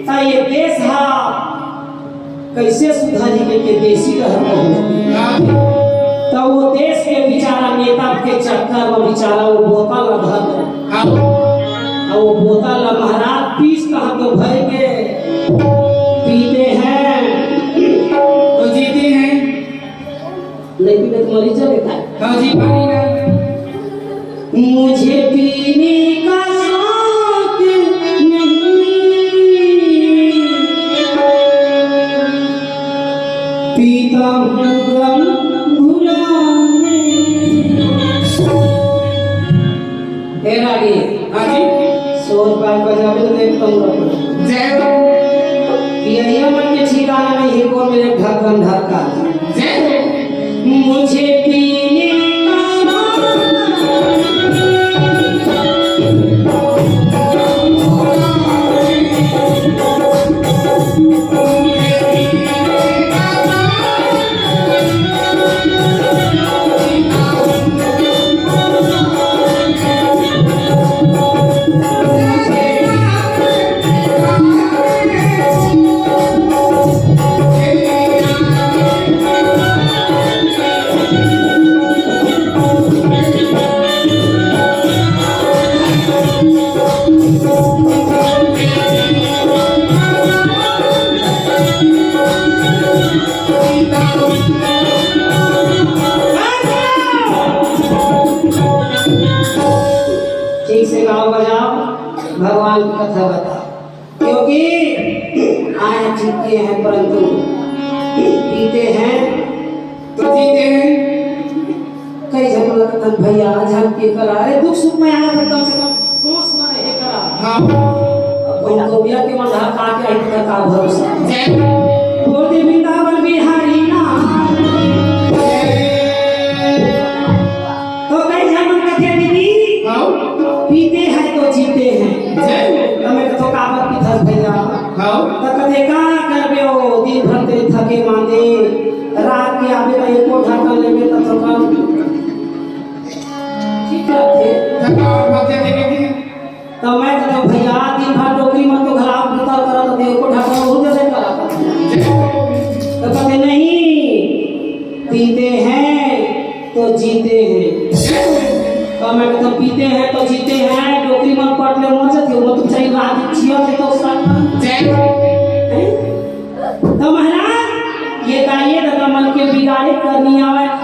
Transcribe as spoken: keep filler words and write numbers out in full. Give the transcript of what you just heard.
त ये देश हा कइसे सुधरही के, के देसी रहत हो। त वो देश के बेचारा नेता के चक्कर में बेचारा वो बोतल ला धर दे। हाँ। अउ वो बोतल ला महाराज पीस कहाँ तो भर के पीते हैं। तो जीते हैं। लेकिन तो मरीज बेटा। हाँ जी, पानी ना। मुझे पीने का शौक नहीं, पीता हूँ गम भुलाने। ए रागी, हाँ जी। सोच पाए बजावे तो देख तुम लोग। जय हो। ये, ये मन के ठिकाना नहीं है, कौन मेरे ढक्कन ढक्का। जय हो। मुझे पीने का ठीक से गाओ बजाओ, भगवान की कथा बताओ। क्योंकि आए चुके हैं, परंतु पीते हैं। तो जीते हैं। कई झन लगत हन भैया, झन पी कर, अरे दुख सुख में आए तो कम से कम होश में रहे करा। हाँ। अब कोई तो बिया के मन ढका के आई तो का भरोसा। जय। बोल दे वृंदावन बिहारी ना। तो कई झन मन कथे दीदी, हाँ। पीते हैं तो जीते हैं। जय। तो मैं तो काबर पीथस भैया। हाँ। तो कथे का करबे ओ, दिन भर ते थके मांदे, रात के आबे तो एको ढक्कन लेबे तो थकान ठीक रहथे। थकान भाग जाथे के। तो मैं कहता हूँ, भैया, दिन भर डोकरी मन तो घला बुता करत होते, एको ढक्कन हो जैसे करत होते। तो कहते, "नहीं, पीते हैं तो जीते हैं।" तो मैं कहता हूँ, "पीते हैं तो जीते हैं, डोकरी मन पट ले मर जाते हो, वो तो सही बात है, जिया थे तो साथ में।" हैं? तो महाराज, ये दाइये दादा मन के बिगाड़े करनी आवे,